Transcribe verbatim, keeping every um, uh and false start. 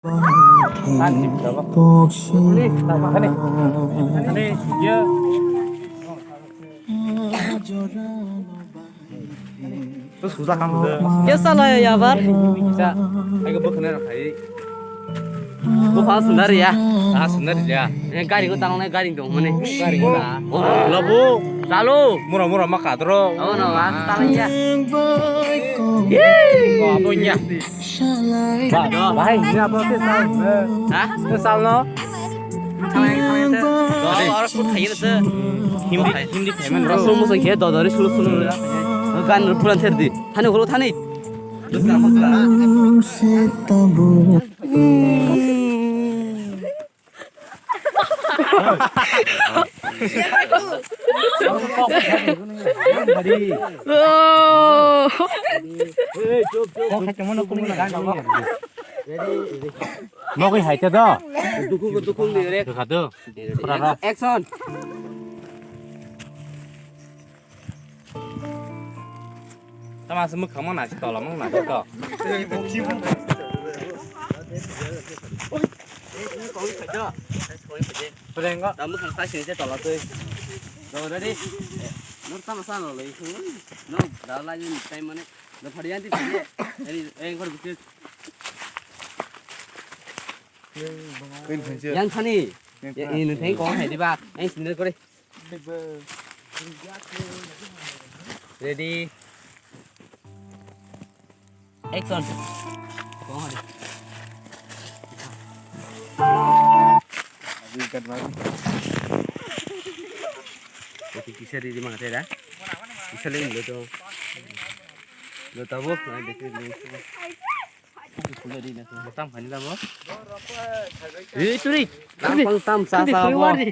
Terus susah kan udah. Ya salah ya, Bar. Bisa. Ayo, bukne rakhai. Bukha sundar ya. Ah, sundar ya. Eh, gari ko tangnai, gari dong mane. Gari ko. Oh, labu. Chalo. Mura mura ma kadro. Oh, no, mas tang ya. Wah, apa nya? Bahai, ini apa sih, Sal? Hah? Ini Sal, no? Thang yang, thang yang, tuh. Oh, orang pun khayo, tuh. Hindi, Hindi khayo, man. Rasul musa khe dodori sulu sulu. Gan puran ther di. Thani, holo thani. Oh. Mogwi hai ta do. Dukung, dukung ni re. Dukha do. Pura ro. Action. Tama se mwkhang ma nasi tola ma nasi to. Pwrwng go. Tamo khang sai sini se tola twi. Go ready. Nor tama sa no lei. No da la ni time mane. No phari yanti phari. Ani engkor bukit. Yang thani. Yang thani. Ini theng kong hai diba. Yang sini kore. Ready. Action. Oke, kisa di di mangate da. Kisa le lo to. Lo tabo, na dekhe lo. Tam khani tabo. Ei, turi. Tam pang tam sa sa bo.